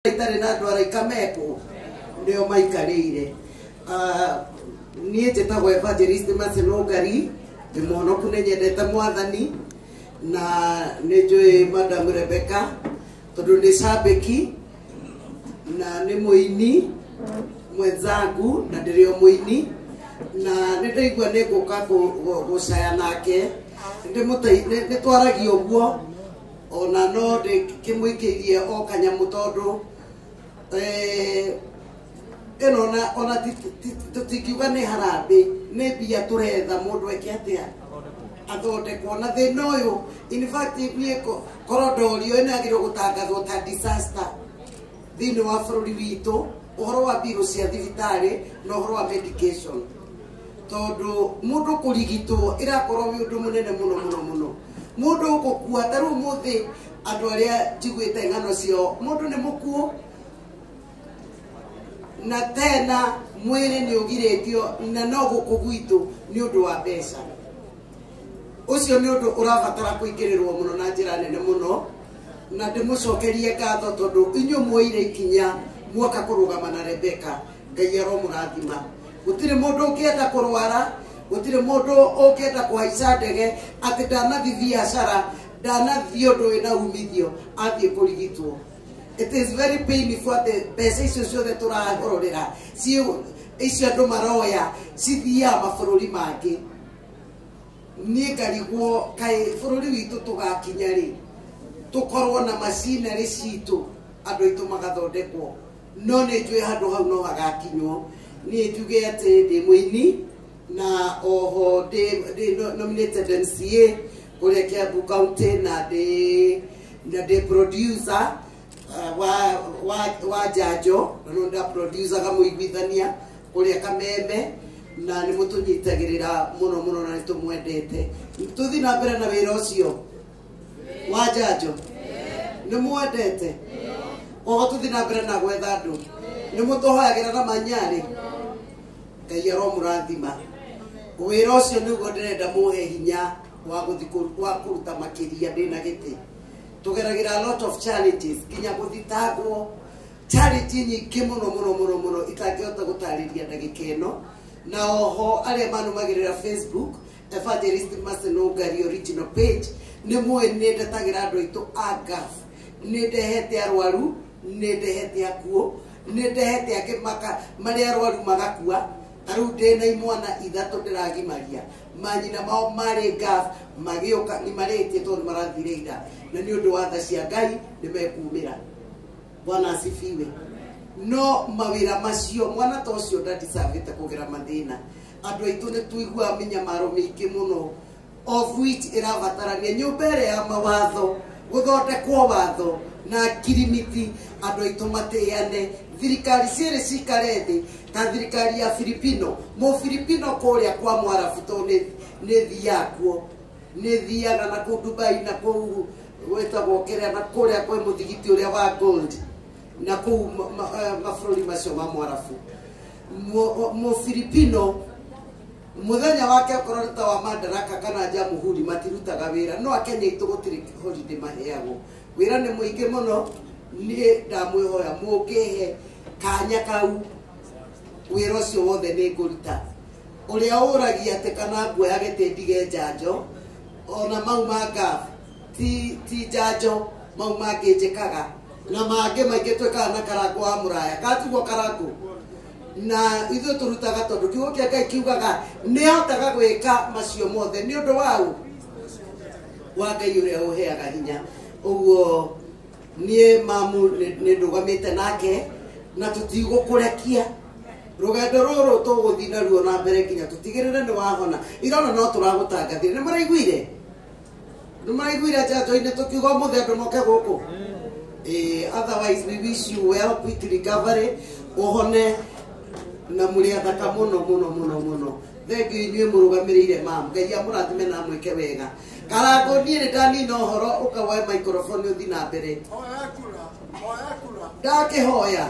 Itarĩ na andũ araika mekwo nĩo maikarĩire. Niĩ njĩtagwo Evangelist Mercy Nũngari, ndĩ mũhonoku, nĩ nyendete Mwathani na nĩ njũĩ Madam Rebecca tondũ nĩ cambĩki na nĩ mũini mwenzangu na ndĩrĩ o mũini na nĩ ndaigua nĩ ngũka gũcaya nake. Nĩ twaragia ũguo ona no ndĩkĩmũikĩirie o kanyamũ tondũ ĩno ona tũtingiuga nĩ harambĩ, nĩ mbia tũretha mũndũ eke atĩa athondekwo na thĩna ũyũ. In fact, niĩ korwo ndorio, ĩno yagĩrĩirwo gũtangathwo ta disaster thĩinĩ wa bũrũri witũ, ũhoro wa mbirũ cia thibitarĩ na ũhoro wa medication, tondũ mũndũ kũrigitwo ĩrakorwo wĩ ũndũ mũnene mũno mũno mũno. Mũndũ gũkua ta rĩu mũthĩ, andũ arĩa njiguĩte ng'ano ciao, mũndũ nĩ mũkuũ na tena mwĩrĩ nĩ ũgirĩtio na no gũkũ gwitũ nĩ ũndũ wa mbeca. Ũcio nĩ ũndũ ũrabatara kũingĩrĩrwo mũno na njĩra nene mũno, na ndĩmũcokerie ngatho tondũ inyuĩ muoire ikinya muoka kũrũgama na Rebecca. Ngai aromũrathima. Gũtirĩ mũndũ ũngĩenda kũrwara, gũtirĩ mũndũ ũngĩenda kũhaica ndege atĩ ndanathiĩ biacara, ndanathiĩ ũndũ wĩna umithio, athiĩ kũrigitwo. It is very painful atĩ mbeca icio ciothe tũrahororera icio andũ maroya cithiaga mabũrũri mangĩ. Niĩ ngarigwo kaĩ bũrũri witũ tũgakinya rĩ tũkorwo na macinarĩ citũ, andũ aitũ magathondekwo, no nĩ njũĩ handũ hau no hagakinywo. Niĩ njuge atĩ ndĩ mũini na oho ndĩ nominated MCA kũrĩa Kiambu County na ndĩ producer wa njanjo na no nda producaga mũiguithania kũrĩa Kameme na nĩ mũtũnyitagĩrĩra mũno mũno na nĩ tũmwendete. Tũthiĩ na mbere na wĩra ũcio wa njanjo, nĩ mwendete oho, tũthiĩ na mbere na gwetha andũ, nĩ mũtũhoyagĩra na manyarĩ. Ngai aromũrathima. Wĩra ũcio nĩguo ndĩrenda mũhe hinya wa gũthiĩ wa kũruta makĩria. Ndĩna gĩtĩ tũgeragĩra a lot of challenges, nginya gũthitangwo, challenge nyingĩ mũno mũno mũno mũno itangĩhota gũtarĩria ndagĩka ĩno. Na oho arĩa manũmagĩrĩra Facebook, Evangelist Mercy Nũngari original page, nĩ mũĩ nĩ ndetagĩra andũ aitũ a Gulf, nĩ ndehete arwaru, nĩ ndehete akuũ, nĩ ndehete angĩ marĩ arwaru magakua. Ta rĩu ndĩna imwana 3 ndĩragimaria, manyina mao marĩ Gulf, magĩũka nĩ marĩtie tondũ nĩ marathire ira, na nĩ ũndũ wa tha cia Ngai nĩ mekumĩra. Bwana asifiwe. No mawĩra macio, mwana ta ũcio ndadicavĩte kũgera mathĩna. Andũ aitũ nĩ tuiguaga mĩnyamaro mĩingĩ mũno, of which ĩrabatarania nyũmba ĩrĩa ya mawatho gũthondekwo watho na ngirimiti, andũ aitũ matĩane, thirikari cierĩ cikare thĩ ta thirikari ya Filipino. Mũfilipino kũrĩa kwa Mwarabu, tondũ nĩ thiaga kuo, nĩ thiaga na kũu Dubai na kũu gwĩtagwo kĩrĩa na kũrĩa kwĩ mũthigiti ũrĩa wa gold na kũu mabũrũri macio ma Mwarabu. Mũfilipino muthenya wake okorwo nĩ ta wa Madaraka kana Jamhuri matirutaga wĩra, no akenya aitũ gũtirĩ holiday maheagwo. Wĩra nĩ mũingĩ mũno. Niĩ ndamwĩhoya mũngĩhe kanya kau, wĩra ũcio wothe nĩ ngũruta. Ũrĩa ũragia atĩ kana nguoya gĩtĩ ndige njanjo, ona mau ma Gulf ti njanjo, mau mangĩ njĩkaga na mangĩ maingĩ twĩkaga na Karangũ wa Mũraya katiguo Karangũ na ithuĩ tũrutaga tondũ kiugo kĩa Ngai kiugaga nĩ ahotaga gwĩka macio mothe nĩ ũndũ wa ũ wa Ngai ũrĩa ũheaga hinya. Ũguo niĩ mamu nĩ ndũgamĩte nake na tũtigũkũrekia. Rũgendo rũrũ tũgũthiĩ naruo na mbere nginya tũtigĩrĩre nĩ wahona. Irona no tũragũtangathire, nĩ mũraiguire njanjo-inĩ tũkiuga ũmũthĩ andũ moke gũkũ. Otherwise we wish you well, quick recovery, ũhone na mũrĩ athaka mũno mũno mũno mũno. Thank you inyuĩ mũrũgamĩrĩire mam. Ngai amũrathime na amwĩke wega. Karangũ, niĩ nĩ ndanina ũhoro, ũkawoe microphone ũthiĩ na mbere. Hoya kura, hoya kura. Ndakĩhoya.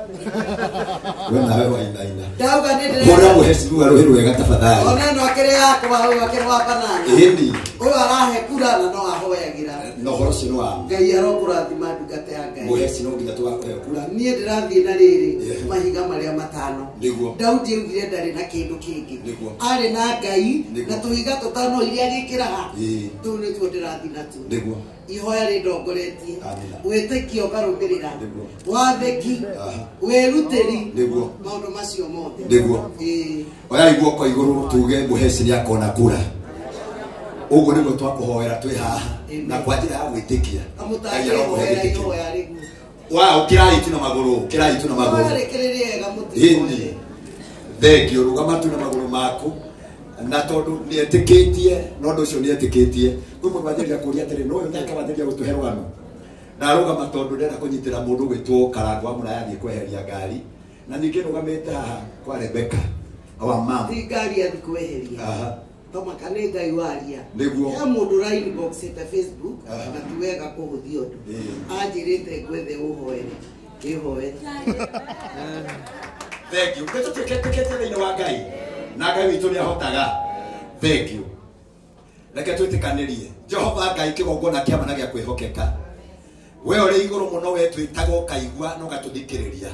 We nawe wainaina. Ndauga nĩ ndĩrenda. Hũra mũhecimiwa rũhĩ rwega tafadhali. Ona no akĩrĩ yakwa hau akĩrĩ wa banana. Ĩni. Ũyũ arahe kura na no ahoyagĩra. Na ũhoro ũcio nĩ wa Ngai arokũrathima ndungata ya Ngai. Mũheci no nginya tũgakũhe kura. Niĩ ndĩrathiĩ na rĩrĩ Yeah. mahiga marĩa matano. Nĩguo. Daudi augire ndarĩ na kĩndũ kĩngĩ. Nĩguo. Arĩ na Ngai Nĩguo. na tũhiga tũtano iria agĩkĩraga. Ĩĩ. Tũu nĩtuo ndĩrathiĩ natuo. Nĩguo. Ihoya rĩndongoretie. Amina. Wĩtĩkio ũkarũmĩrĩra. Nĩguo. Wathĩki. Aha. Wĩrutĩri. Nĩguo. Maũndũ macio mothe. Nĩguo. Ĩĩ. Oyai guoko igũrũ tuge mũheci nĩ akona kura. Ũguo nĩguo twakũhoera twĩ haha na kwa njĩra ya gwĩtĩkia. Ngai arokũhe Amũtangĩhoera gĩtĩ kĩu. ihoya rĩguo. Wa ũkĩrai tu na magũrũ, ũkĩrai tu na magũrũ. Ihoya rĩkĩrĩ rĩega Ĩni. mũtirĩhoere. Thengio rũgama tu na magũrũ maku. Na tondũ nĩetĩkĩtie, na ũndũ ũcio nĩetĩkĩtie. Kwĩ mũndũ wanjĩrĩria kũũria atĩrĩ, no ũyũ nake wanjĩrĩria gũtũhe rũgano. Ndarũgama tondũ ndĩrenda kũnyitĩra mũndũ ũgwĩtwo Karangũ wa Mũraya athiĩ kweheria ngari. Na ningĩ nũgamĩte haha kwa Rebecca, our mom. Ti ngari athi kweheria. Aha. Tomaka nĩ Ngai waria. Nĩguo. He mũndũ ũra inboxĩte Facebook Aha. na ti wega kũhũthia ũndũ. Ĩĩ. Anjĩrĩte ngwethe ũhoere. Ngĩhoere. Thank you. Nĩ tũtuĩkĩte thĩinĩ wa Ngai. Na Ngai witũ nĩ ahotaga. Thank you. Reke twĩtĩkanĩrie. Jehova Ngai kĩgongona kĩa ma na gĩa kwĩhokeka. We ũrĩ igũrũ mũno we twĩtaga ũkaigua na ũgatũthikĩrĩria.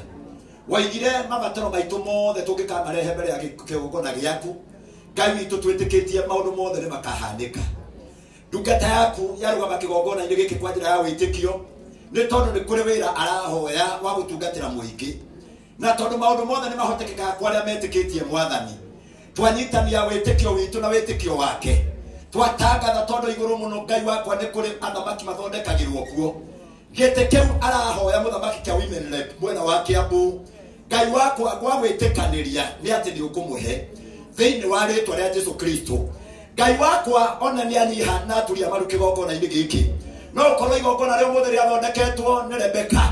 Waigire mabataro maitũ mothe tũngĩkamarehe mbere ya kĩgongona gĩaku. Ngai witũ twĩtĩkĩtie maũndũ mothe nĩ makahanĩka. Ndungata yaku yarũgama kĩgongona-inĩ gĩkĩ kwa njĩra ya wĩtĩkio nĩ tondũ nĩ kũrĩ wĩra arahoya wa gũtungatĩra mũingĩ. Na tondũ maũndũ mothe nĩ mahotekekaga kwa arĩa metĩkĩtie Mwathani. Twanyitania wĩtĩkio witũ na wĩtĩkio wake. Twatangatha tondũ igũrũ mũno Ngai wakwa nĩ kũrĩ athamaki mathondekagĩrwo kuo. Gĩtĩ kĩu arahoya mũthamaki kĩa Women Rep mwena wa Kiambu. Ngai wakwa gwa gwĩtĩkanĩria nĩ atĩ nĩ ũkũmũhe thĩinĩ wa rĩtwa rĩa Jesu Kristo. Ngai wakwa ona nĩ anyiha na aturia maru kĩgongona-inĩ gĩkĩ. No ũkorwo igongona rĩa ũmũthĩ rĩathondeketwo nĩ Rebecca,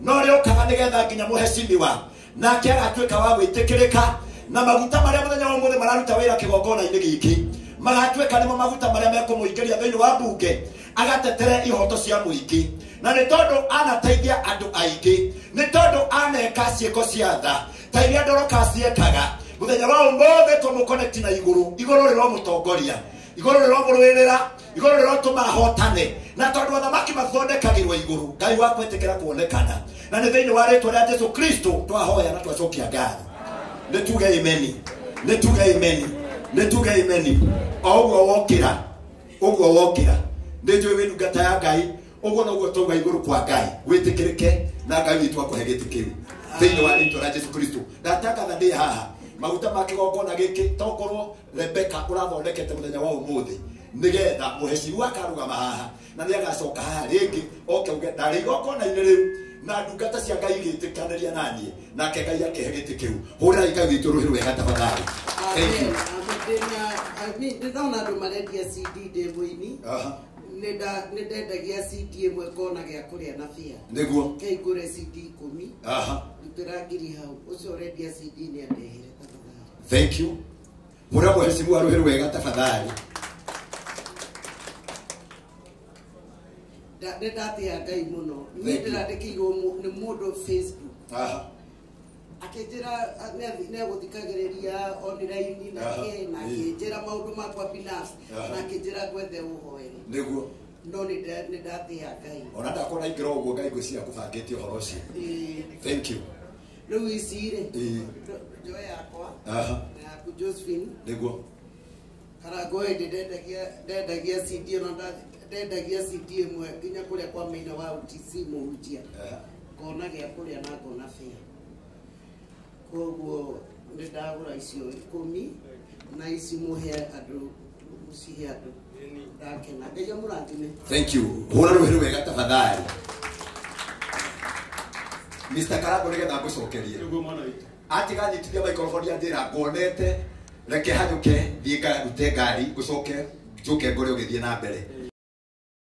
no rĩũkaga nĩgetha nginya mũhecimiwa nake agatuĩka wa gwĩtĩkĩrĩka, na maguta marĩa mũthenya wa ũmũthĩ mararuta wĩra kĩgongona-inĩ gĩkĩ magatuĩka nĩmo maguta marĩa mekũmũingĩria thĩinĩ wa mbunge agatetere ihoto cia mũingĩ. Na nĩ tondũ anateithia andũ aingĩ, nĩ tondũ aneka ciĩko cia tha ta iria Dorcas ciekaga. Mũthenya wa ũmũthĩ tũmũconnect na igũrũ, igũrũ rĩromũtongoria, igũrũ rĩromũrũĩrĩra, igũrũ rĩrotũma ahotane. Na tondũ athamaki mathondekagĩrwo igũrũ, Ngai wakwa ĩtĩkĩra kuonekana. Na nĩ thĩinĩ wa rĩtwa rĩa Jesu Kristo twahoya na twacokia ngatho. Nĩ tuge imeni, nĩ tuge imeni, nĩ tuge imeni. O ũguo wokĩra, ũguo wokĩra, nĩ njũĩ wĩ ndungata ya Ngai, ũguo noguo twauga igũrũ kwa Ngai wĩtĩkĩrĩke na Ngai witũ akũhe gĩtĩ kĩu thĩinĩ wa rĩtwa rĩa Jesu Kristo. Ndatangatha ndĩ haha maguta ma kĩgongona gĩkĩ tokorwo Rebecca ũrathondekete mũthenya wa ũmũthĩ nĩgetha mũhecimiwa akarũgama haha na nĩagacoka haha rĩngĩ oke auge ndarĩ igongona-inĩ rĩu na ndungata cia Ngai igĩtĩkanĩria naniĩ nake Ngai akĩhe gĩtĩ kĩu. Hũrĩrai Ngai witũ rũhĩ rwega tafadhali. Thank you. Ndĩrona andũ marendia CD ndĩ mũini. Aha. Nĩ ndendagia CD ĩmwe ngona gĩa kũrĩa na bĩa. Nĩguo. Ke ngũre CD 10. Aha. Ndutĩra ngiri hau. Ũcio ũrendia CD nĩ andehere tafadhali. Thank you. Hũra mũhecimiwa rũhĩ rwega tafadhali. Nĩ ndatĩa Ngai mũno. Niĩ Thank you. ndĩrandĩkĩirwo nĩ mũndũ Facebook. Aha. Akĩnjĩra nĩ egũthikagĩrĩria online na Aha. kĩ, na Ĩĩ. akĩnjĩra maũndũ makwa binafsi, Aha. na akĩnjĩra ngwethe ũhoere. Nĩguo. No nĩ ndatĩa Ngai. Ona ndakorwo ndaingĩra ũguo Ngai ngwĩciria kũbangĩte ũhoro ũcio. Ĩĩ. Thank you. Rĩu ici rĩ, Ĩĩ. njoe yakwa Aha. na yaku Josephine. Nĩguo. Karangũ hĩndĩ ndendagia CD ona ndendagia CD ĩmwe nginya kũrĩa kwa Maina wa UTC mũhunjia. Aha. Ngona gĩa kũrĩa na ngona bĩa. Koguo nĩ ndagũra icio 10 na ici mũhe andũ, mũcihe andũ. Ndakena. Ngai amũrathime. Thank you. Hũra rũhĩ rwega tafadhali. Mr. Karangũ nĩgetha ngũcokerie. Nĩguo mwana witũ. Atiga nyitithia microphone anjĩra nguonete, reke hanyũke thiĩ ngarute ngari ngũcoke njũke ngore ũgĩthiĩ na mbere.